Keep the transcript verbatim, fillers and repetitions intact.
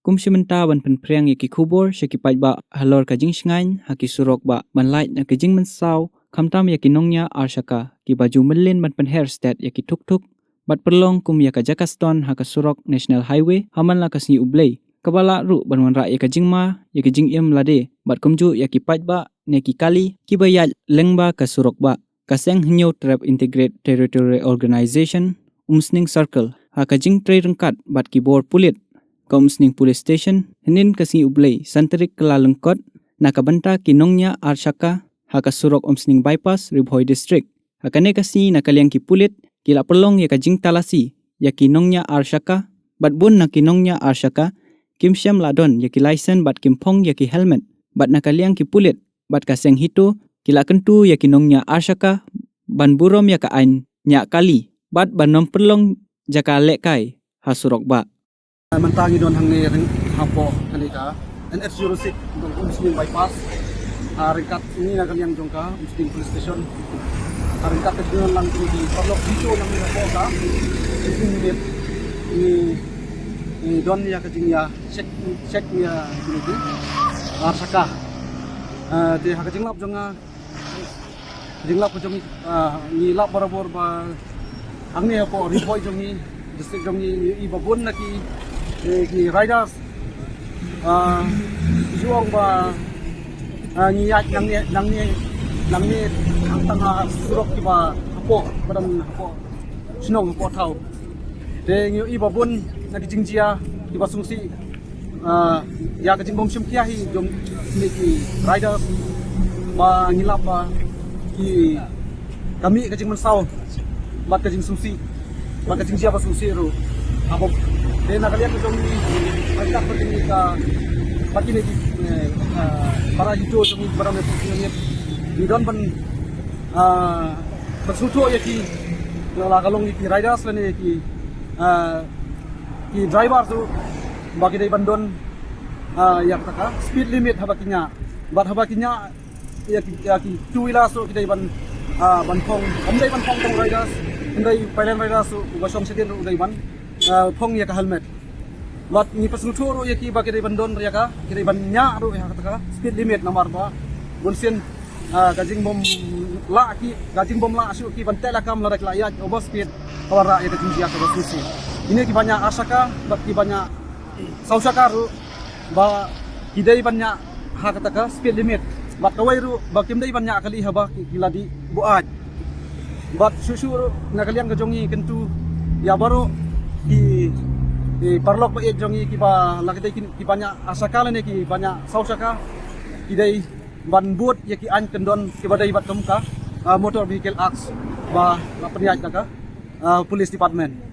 Kum shi mynta ban pynpriang ïa ki khubor sha ki paidbah halor ka jingshngaiñ ha ki surok bah ban lait na ka jingmynsaw khamtam ïa ki nongñiah ar shaka kiba ju mynlin ban pynher stet ïa ki thuk thuk bad pyrlong kum ïa ka jaka ston ha ka surok National Highway ha man la ka sngi U Blei, kaba lah ruh ban wanrah ïa ka jingma ïa ka jingim lade bad kumjuh ïa ki paidbah ne ki kali kiba ïaid lyngba ka surok bah. Ka Seng Hynñiewtrep Integrated Territory Organization, Umsning Circle, ha ka jingtrei ryngkat bad ki bor pulit ka Umsning Police Station, hynnin ka sngi U Blei, san tarik Kyllalyngkot, na ka bynta ki nongñiah ar shaka ha ka surok Umsning Bypass, Ri Bhoi District. Ha kane ka sngi na ka liang ki pulit ki la pynlong ïa ka jingtalasi ïa ki nongñiah ar shaka bad bun na ki nongñiah ar shaka kim shym la don ïa ki license bad kim phong ïa ki helmet. Bad na ka liang ki pulit bad ka Seng HITO ki la kyntu ïa ki nongñiah ar shaka ban burom ïa ka aiñ ñiah kali bad ban ym pynlong jaka lehkai ha surok bah. Mynta ngi don hangne ryng-, hapoh kane ka N H zero six, Umsning Bypass. Ah, ryngkat ngi na ka liang jong ka Umsning Police Station. Ah, ryngkat ka jingdon lang kine ki paralok HITO nangne hapoh ka Umsning Unit. Ngi, ngi don ïa ka jingïa check, check ïa kine ki ar shaka. Ah, te ha ka jinglap jong nga, jinglap ka jong ngi, ah, ngi lap barabor ba hangne hapoh Ri Bhoi jong ngi, district jong ngi, ngi ïohi ba bun na ki, eh, ki riders, ah, ki ju ong ba, ah, ngi ïaid nangne, nangne, nangne hangtang ha surok kiba hapoh, ba don hapoh shnong, hapoh thaw. Te ngi ïohi ba bun na ki jingjia kiba sngewsih, ah, ïa ka jingbym shim khia hi jong kine ki riders, ba ngi lap ba ki, ka mih ka jingmynsaw bad ka jingsngewsih bad ka jingjia ba sngewsih ruh. Hapoh, te na ka liang ka jong ngi, ryngkat bad kine ka, bad kine ki, eh, ah, para HITO jong ngi, para HITO jong ngi, ngi don ban, ah, ban sngewthuh ïa ki, la ka long ïa ki riders lane ïa ki, ah, ki driver ruh, ba ki dei ban don, ah, ïa kata ka speed limit haba ki ñiah. Bad haba ki ñiah ïa ki, ïa ki two wheelers ruh ki dei ban, ah, ban phong. Ym dei ban phong tang riders, hynrei pailen riders ruh, uba shong shadien ruh u dei ban, ah, phong ïa ka helmet. Bad ngi pynsngewthuh ruh ïa ki ba ki dei ban don ïa ka, ki dei ban ñiah ruh ïa kata ka speed limit namar ba bunsien, ah, ka jingbym lah ki, ka jingbym lah shuh ki ban teh lakam lada ki la ïaid overspeed, ka wanrah ïa ka jingjia kaba sngewsih. Kine kiba ñiah ar shaka bad kiba ñiah saw shaka ruh ba ki dei ban ñiah ha kata ka speed limit. Bad kawei ruh ba kim dei ban ñiah kali haba ki, ki la dih buaid. Bad shuh shuh ruh na ka liang ka jong ngi kyntu ïa baroh ki, ki paralok ba ïeit jong ngi kiba la ki dei ki, kiba ñiah ar shaka lane kiba ñiah saw shaka, ki dei ban bud ïa ki aiñ kyndon kiba dei bad kum ka, ah, Motor Vehicle Act ba la pynïaid da ka, ah, Police Department.